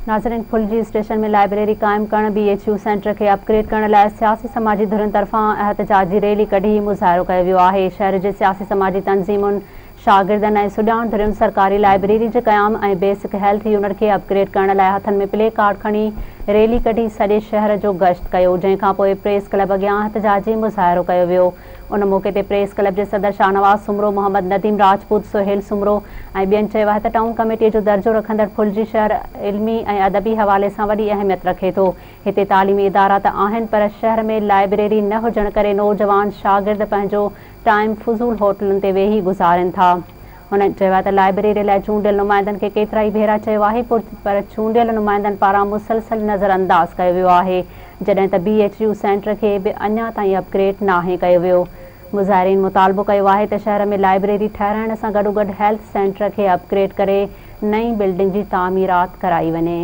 ناظرين Phulji station ۾ library قائم ڪرڻ، بي ايڇ يو سينٽر کي اپ گريڊ ڪرڻ لاء سياسي سماجي ڌرين طرفان احتجاجي ريلي ڪڍي مظاهرو ڪيو ويو آهي. شهر جي سياسي سماجي تنظيمن، شاگردن ۽ سڄاڻ ڌرين سرڪاري لائبريري جي قيام ۽ بيسڪ هيلٿ يونٽ کي اپ گريڊ ڪرڻ لاء هٿن ۾ پلي ڪارڊ کڻي ريلي ڪڍي سڄي شهر جو گشت ڪيو جنهن کانپوء پريس ڪلب اڳيان احتجاجي مظاهرو ڪيو ويو. ان موقعي تي پريس ڪلب جي صدر شاهنواز سومرو، محمد نديم راجپوت، سهيل سومرو ۽ ٻين چيو آهي ته ٽائون ڪميٽي جو درجو رکندڙ ڦلجي شهر علمي ۽ ادبي حوالي سان وڏي اهميت رکي ٿو، هتي تعليمي ادارا ته آهن پر شهر ۾ لائبريري نه هجڻ ڪري نوجوان شاگرد پنهنجو ٽائيم فضول هوٽلن تي ويهي گذارين ٿا. هنن چيو آهي ته لائبريري لاء چونڊيل نمائندن کي ڪيترائي ڀيرا چيو آهي پر چونڊيل نمائندن پاران مسلسل نظرانداز ڪيو ويو آهي جڏهن ته بي ايڇ يو سينٽر کي به اڃا تائين اپ گريڊ ناهي ڪيو ويو. مظاهرين مطالبو ڪيو آهي ته شهر ۾ لائبريري ٺهرائڻ سان گڏوگڏ هيلٿ سينٽر کي اپ گريڊ ڪري نئين بلڊنگ جي تعميرات ڪرائي وڃي.